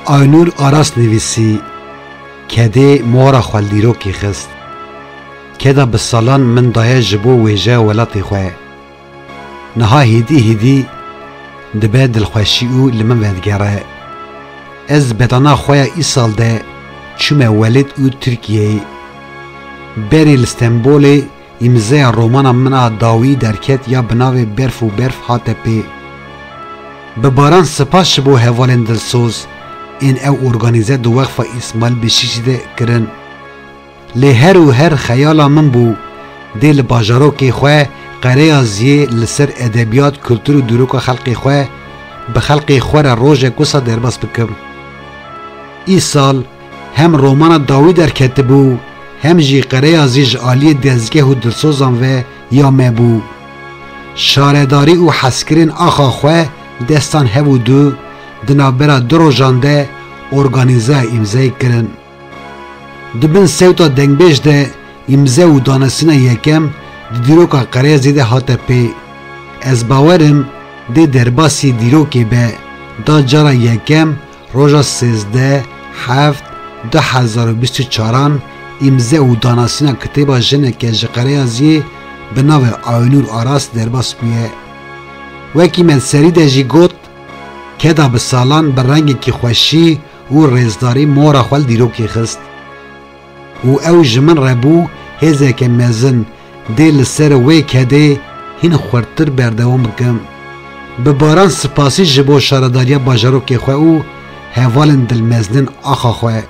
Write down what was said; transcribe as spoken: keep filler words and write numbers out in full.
Aynûr Aras nivîsî, Kedê mora xwe li dîrokê xist. Keda bi salan min daye ji bo wêjeya welatê xwe. Niha hêdî hêdî dibe dilxweşî û li min vedigere. Ez bedana xwe ya îsal de çûme welêt û Tirkiyeyê. Berê li Stenbolê îmzeya romana min a dawî derket ya bi navê Berf û Berf hate pê. Bi baran spas ji bo hevalên dilsoz ên ew organîze di Weqfa Îsmaîl Beşîşî de kirin. Lê her û her xeyala min bû, dê li bajarokê xwe qereya ziyê li ser edebiyat, kultur û dîroka xelkê xwe bi xelkê xwe re rojek wisa derbas bikim. Îsal hem romana dawî derketibû, hem jî qereya zî ji aliyê dezgeh û dilsozan ve ya me bû. Şaredarî û hezkirin axa xwe destan hev û du di navbera du rojan de organîzeya îmzeyê kirin. Di bin sewta dengbêj de îmze û danesîna yekem di dîroka qereyezê de hate pê. Ez bawer im dê derbasî dîrokê be, da cara yekem roja sêzdeh heft du hezar û bîst û çaran îmze û danasîna kitêba jineke ji qereyaziyê bi navê Aynûr Aras derbas bûye. Wekî me serî de jî got, keda bi salan bi rengekî xweşî û rêzdarî mora xwe li dîrokê xist. Û ew ji min re bû hêzeke mezin, dê li ser wê kedê hîn xurttir berdewam bikim. Bi baran spasî ji bo şaredariya bajarokê xwe û hevalên dilmezin axa xwe.